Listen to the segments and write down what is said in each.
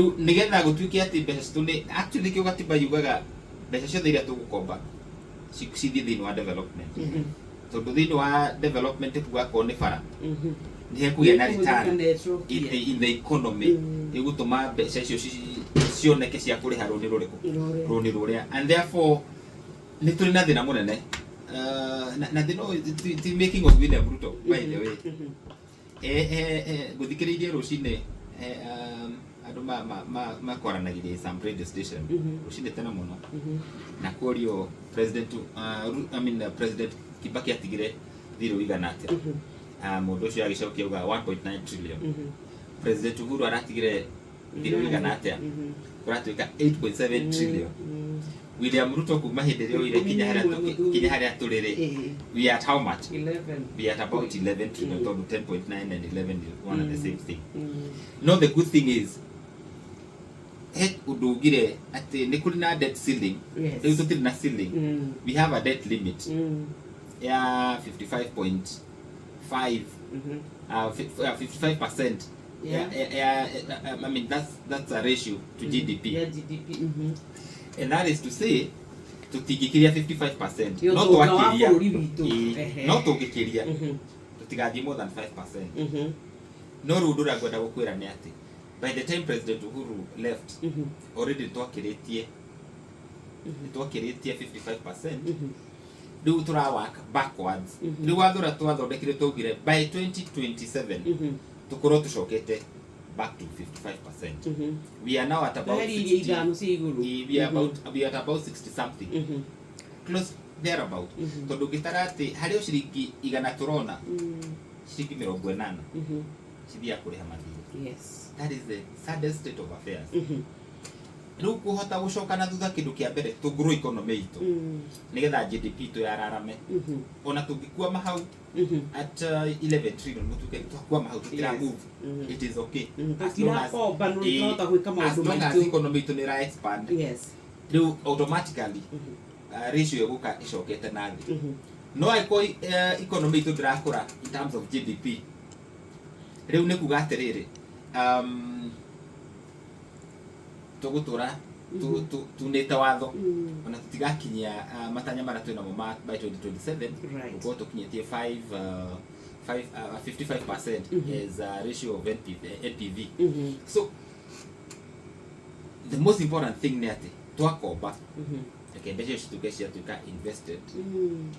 Rĩu nĩgetha gũtuĩke atĩ mbeca citũ nĩ, actually nĩkĩo gatiba yugaga mbeca ciothe iria tũgũkomba cithiĩ thĩinĩ wa development, tondũ thĩinĩ wa development kuga akorwo nĩ bara, nĩ hekũgĩa na return in the economy ĩgũtũma mbeca icio cioneke cia kũrĩha rũni rũrĩkũ, rũni rũrĩa. And therefore nĩ tũrĩ na thĩna mũnene. Na thĩna ũyũ ti making of William Ruto, by the way. Ngũthikĩrĩirie rũcinĩ, andũ makwaranagĩria some radio station rũcinĩ tene mũno, na kũrio President, I mean, President Kibaki atigire thirĩ ũigana atĩa? Mũndũ ũcio agĩcokia auga 1.9 trillion. President Uhuru aratigire thirĩ ũigana atĩa? Ũratuĩka 8.7 trillion. William Ruto kuma hĩndĩ ĩrĩa oire 11. Kinya harĩa tũrĩ rĩ, we are at how much? 11. We are at about 11 trillion, tondũ 10.9 and 11 is one and the same thing. No the good thing is, he ũndũ ugire atĩ nĩ kũrĩ na debt ceiling. Rĩu tũtirĩ na ceiling, we have a debt limit ya 55.5, 55%. Yeah, I mean, that's a ratio to GDP. Ya GDP. And that is to say tũtingĩkĩria 55%. Nĩ No ũtonga wa twakĩria bũrũri witũ. Ĩĩ, no tũngĩkĩria, tũtigathiĩ more than 5%. No rĩu ũndũ ũrĩa ngwenda gũkwĩra nĩ atĩ by the time President Uhuru left, already nĩtwakĩrĩtie 55%. Rĩu tũra work backwards. Rĩu watho ũrĩa twathondekire twaugire by 2027 tũkorwo tũcokete back to 55%. We are now at about Tweherie 60, 5 cia igũrũ. We are at about 60 something, close thereabout, tondũ ũngĩtara atĩ harĩ o ciringi 100 tũrona, ciringi 80 cithiaga kũrĩha mathirĩ. That is the saddest state of affairs. Rĩu kũhota gũcoka na thutha, kĩndũ kĩa mbere tũngũrwo economy itũ nĩgetha GDP itũ yararame. Ona tũngĩkwama hau at 11 trillion, mũtuke twakwama hau, tũtira move, it is okay. As long as- Tũtirakomba no tũrahota gwĩka as maũndũ long as maitũ. economy itũ nĩ ĩra expand, rĩu automatically ratio ĩgũka ĩcokete na thĩ. No angĩkorwo economy itũ ndĩrakũra in terms of GDP, rĩu nĩ kuga atĩrĩrĩ, tũgũtũra tunĩte watho, ona tũtigakinyia matanya marĩa twĩ namo ma by 2027 gũkorwo tũkinyĩtie 5 5 55% as a ratio of NPV. So the most important thing nĩ atĩ twakomba, reke mbeca icio cituĩke ciatuĩka invested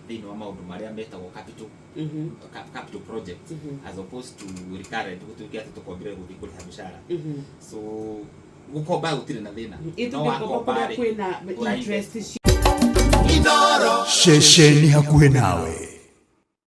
thĩinĩ wa maũndũ marĩa metagwo capital projects, as opposed to recurrent, gũtuĩke atĩ tũkombire gũthiĩ kũrĩha mĩcara. So gũkomba gũtirĩ na thĩna. No Ĩtũngĩkomba wakomba kũrĩa rĩ, kwĩna ũra interest. Ceceni hakuhĩ nawe.